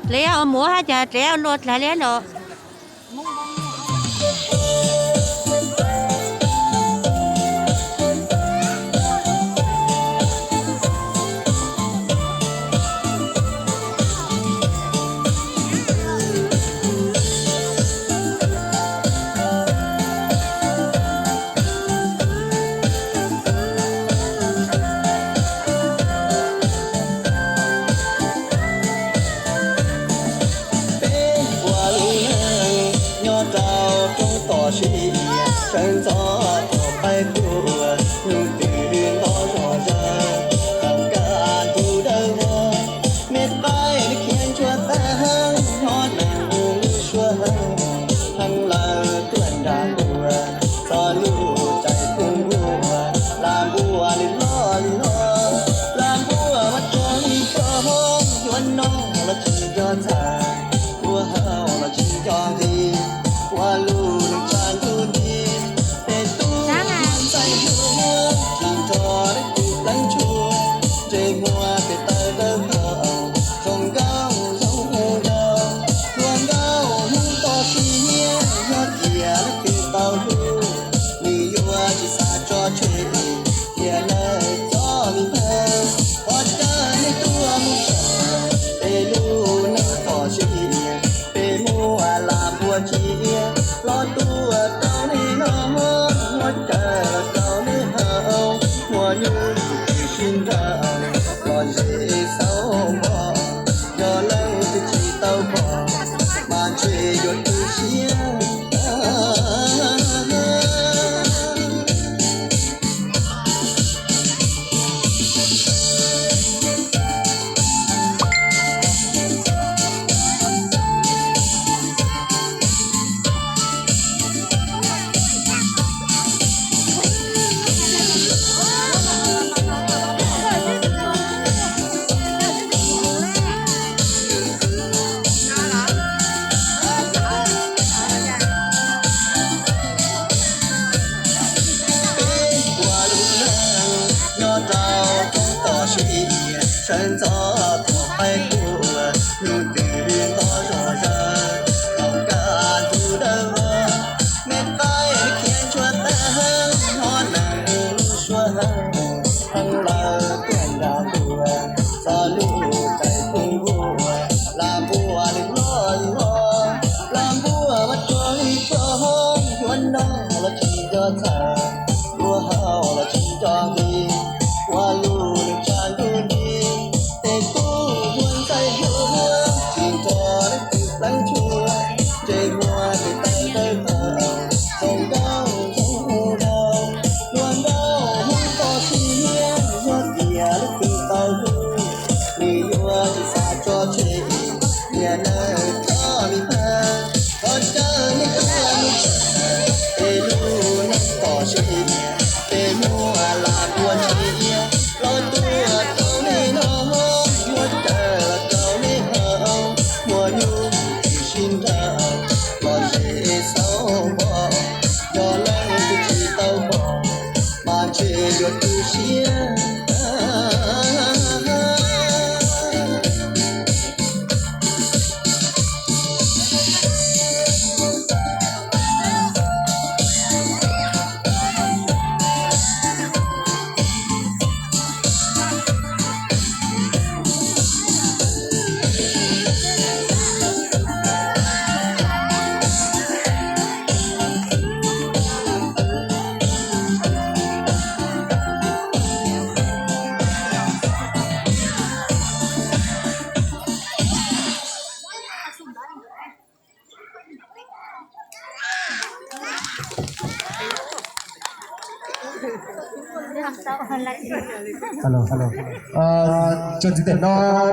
Dlev ua muv hab cas dlev ua luaj dlaag li no. Peb ua lub neej nyob rau roob toj siab, sawv ntxov tuaj pais tuaj, hnub twg nto zog zag, tau kaj ntug dawb vog, me qaib khiav ntsuag tag, hnov neeg lub suab heev lawv tuaj nram nkuaj, txog lub caij kub nkuaj, lam npuaj li loj li loj, lam npuaj mas tsuag li tsuag, yuav noj los tsis nco txhais, yuav haus los tsis nco nqi, ua lub neej tsa ntuj nti, peb tub ntxhais hluas tsis nrog leej twg pleev tshuaj, ntsej muag peb tawv tawv nkaus, zoo nkauj zoo nkauj, hluas nkauj hnub toj siab, yog tias leej twg tau hlub, nws yuav tsis xav tso tseg, tiam neej txom nyem, thov caw nej tuaj mus saib peb lub neej txoj sia, peb muaj lam npuaj cia, los tuaj rau nej noj, muab chaw los rau nej haus, muaj nyuj twm sib nraus, los zes xauv npo, yog leej twg tsis tau pom, mas ntshe yuav tu siab. Peb ua lub neej nyob rau roob toj siab, sawv ntxov tuaj pais tuaj, hnub twg nto zog zag, tau kaj ntug dawb vog, me qaib khiav ntsuag tag, hnov neeg lub suab heev, heev lawv tuaj nram nkuaj, txog lub caij kub nkuaj, lam npuaj li loj li loj, lam npuaj mas tsuag li tsuag, yuav noj los tsis nco txhais, yuav haus los tsis nco nqi, ua lub neej tsa ntuj nti, tej tub ntxhais hluas tsis nrog leej twg pleev tshuaj, ntsej muag peb tawv tawv nkaus, zoo nkauj zoo nkauj, hluas nkauj hnub toj siab, yog tias leej twg tau hlub, nws yuav tsis xav tso tseg, tiam neej txom nyem, thov caw nej tuaj mus saib peb lub neej toj siab, peb muaj lam npuaj cia, los tuaj rau nej noj, muab chaw los rau nej haus, muaj nyuj twm sib nraus, los zes xauv npo, yog leej twg tsis tau pom, mas ntshe yuav tu siab. Hello, hello. Ờ, trường chỉ điểm nó